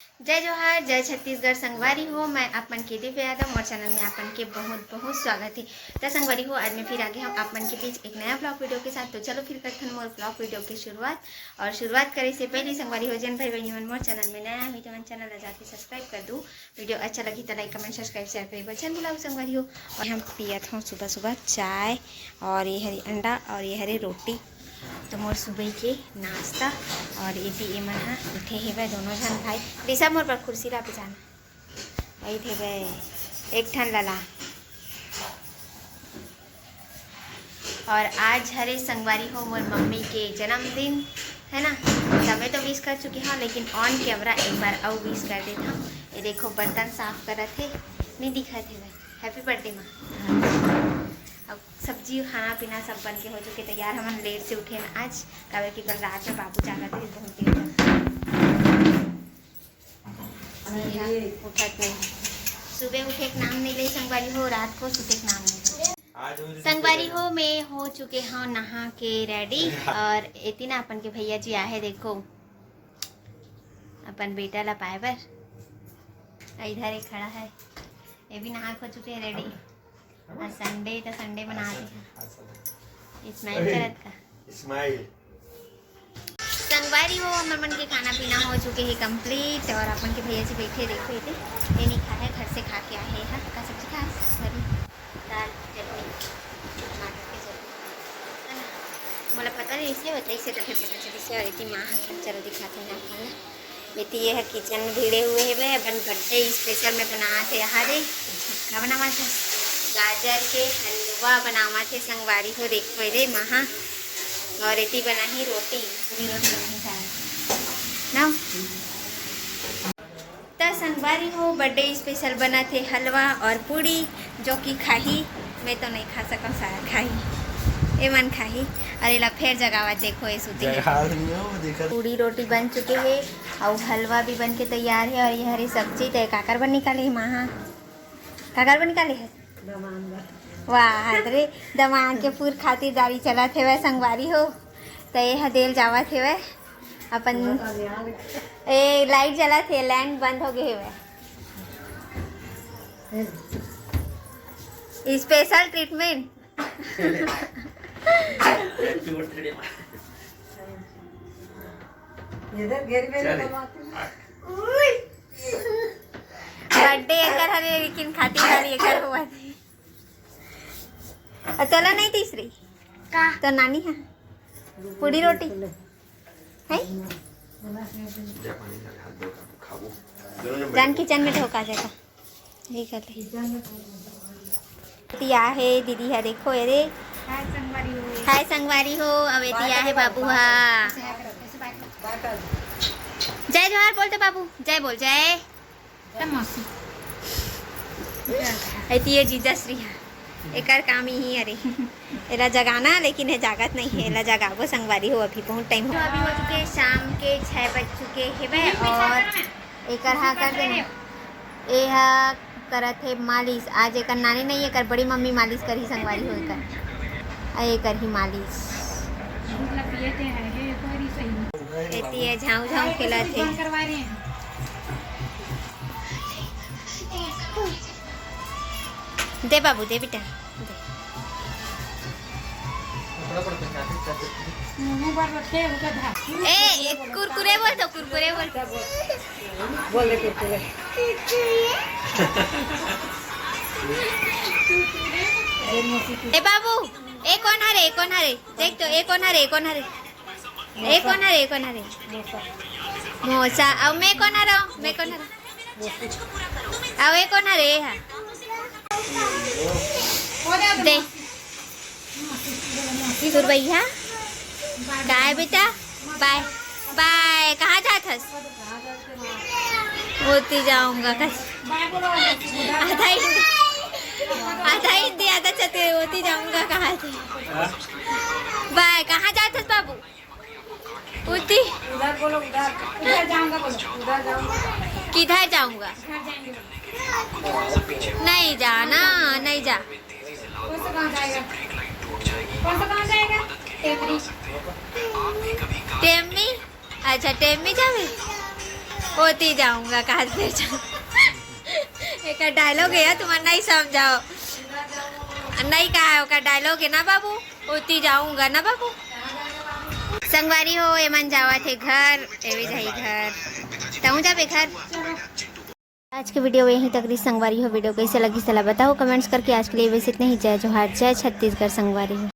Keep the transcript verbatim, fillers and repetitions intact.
जय जोहार, जय छत्तीसगढ़ संगवारी हो, मैं आप मन के दिव्या यादव, मोर चैनल में आप मन के बहुत बहुत स्वागत है। त संगवारी हो, आज मैं फिर आ गया हूँ आप मन के बीच एक नया ब्लॉग वीडियो के साथ। तो चलो फिर करथन मोर ब्लॉग वीडियो की शुरुआत। और शुरुआत करे से पहले संगवारी हो, जन भाई बहनी मन मोर चैनल में नया है तो मन चैनल ला जाके सब्सक्राइब कर दू। वीडियो अच्छा लगी तो लाइक, कमेंट, सब्सक्राइब, शेयर करे बर झन भुलाओ संगवारी हो। और हम पियत हूँ सुबह सुबह चाय, और ये हरी अंडा और ये हरे रोटी। तो मोर सुबह के नाश्ता। और एती एमन ह उठे हेवय दोनों झन भाई। ऋषभ, मोर बर कुर्सी ला पे जाना। वही थे गए एक ठन लला। और आज हरे संगवारी हो मोर मम्मी के जन्मदिन, है ना। तमे तो विश कर चुके हो, लेकिन ऑन कैमरा एक बार अउ विश कर देता हूँ। ये देखो, बर्तन साफ करत हे, नहीं दिखत हे भाई। हैप्पी बर्थडे माँ। अब सब्जी, खाना पीना सब बन के हो चुके तैयार। हमन लेट से उठे न आज, काबर कि कल रात में बाबू जागत रहे बहुत देर तक। अभी ये उठत नहीं, सुबह उठे के नाम नहीं ले संगवारी हो, रात को सुते के नाम नहीं ले। संगवारी हो, मैं हो चुके हूँ नहा के रेडी। और एती ना अपन के भैया जी आहे, देखो अपन बेटा ला पाए बर। इधर एक खड़ा है, ये भी नहा के हो चुके हैं रेडी। आज संडे तो संडे मनाते हैं। स्माइल करत का? स्माइल। संगवारी हो, हमर मन के खाना पीना हो चुके हे कंप्लीट। और अपन के भैया जी बैठे, देखो इधर, ये नहीं खा है, घर से खा के आए हैं। का सब्जी खा? सॉरी, दाल, चटनी, टमाटर के चटनी, है ना? मोला पता नहीं, इसे बताइए, इसे तो फिर पता चली से। और इतनी माँ है, चलो दिखाते हैं आप लोग। बेटी, ये है किचन में भिड़े हुए है, अपन बर्थडे स्पेशल में बनावत है। यहाँ दे, का बनावत है? गाजर के हलवा बनावत है संगवारी हो, देखो रे महा। और एती बनाही रोटी, पूरी रोटी बनाही सारा ना। त संगवारी हो, बर्थडे स्पेशल बनत हे हलवा और पूरी, जो कि खाही, मैं तो नहीं खा सकूँ, सारा खाही, ए मन खाही। और एला फेर जगावत, देखो, ए सुती है। जगा नहीं हो, देखा। पूरी रोटी बन चुके हे, और हलवा भी बन के तैयार है। और ये हरी सब्जी, ते काकर बन निकाले हे माँ? काकर बन निकाले हे? वाह, रे, दमान के पूर खातिरदारी चलत हेवय संगवारी हो। त ये ह देल जावत हेवय अपन। ए, लाइट जलत हे, लाइट बंद हो गए हेवय। Special treatment. बर्थडे एकर हरे, लेकिन खातिरदारी एकर होवत हे। अउ तोला नहीं तीसरी? का? तो नानी है। पूरी रोटी? है? जान किचन में ढोका जाएगा। यही कर ले। एती आहे दीदी है, देखो, अरे। हाय संगवारी हो। हाय संगवारी हो, अब एती आहे बाबू हा। जय जोहार बोल तो बाबू, जय बोल, जय। मौसी। एती ये जीजा श्री है, एकर काम ही अरे। एला जगाना, लेकिन ये जागत नहीं है, एला जगाबो संगवारी हो, अभी बहुत टाइम हो। तो अभी हो चुके हैं शाम के छः बज चुके हैं भाई। और एकर हा कर देना, ए हा करत हे मालिश। आज एकर नानी नहीं, एकर बड़ी मम्मी मालिश करही संगवारी हो एकर। आ एकर ही मालिश। एती ये झाऊ झाऊ खेलत हे। दे बाबू, दे बेटा, दे। ए, कुरकुरे बोल तो, कुरकुरे बोल। बोल दे कुरकुरे। ए बाबू, ए कोन हरे, ए कोन हरे? देख तो, ए कोन हरे, ए कोन हरे? ए कोन हरे, ए कोन हरे? मोसा। अउ मैं कोन हरो, मैं कोन हरो? अउ ए कोन हरे? ए हा। दे। सुरवैया, काय बेटा? बाय। बाय। कहाँ जात हस? ओती जाऊंगा कस। आधा हिंदी, आधा हिंदी, आधा छत्तीसगढ़ी। ओती जाऊंगा कहाँ से? बाय। कहाँ जात हस बाबू? ओती। उधर बोलो, उधर। उधर जाऊंगा बोलो, उधर जाऊंगा। किधर जाऊंगा? घर जाएंगे। नहीं जाना, नहीं जा। कौन सा गाँव जाएगा? कौन सा गाँव जाएगा? टेमरी। टेमरी? अच्छा, टेमरी जावे? ओती जाऊंगा, कहा दे जा। एकर डायलॉग है, तुम नहीं समझाओ। नहीं कहा है, ओकर डायलॉग है ना बाबू, ओती जाऊंगा ना बाबू। संगवारी हो, एमन जावत हे घर, एवे जाही घर, तहूँ जाबे घर। आज के वीडियो यहीं तक रही संगवारी हो। वीडियो कैसे लगी सला बताओ कमेंट्स करके। आज के लिए बस इतना ही। जय जोहार, जय छत्तीसगढ़ संगवारी हो।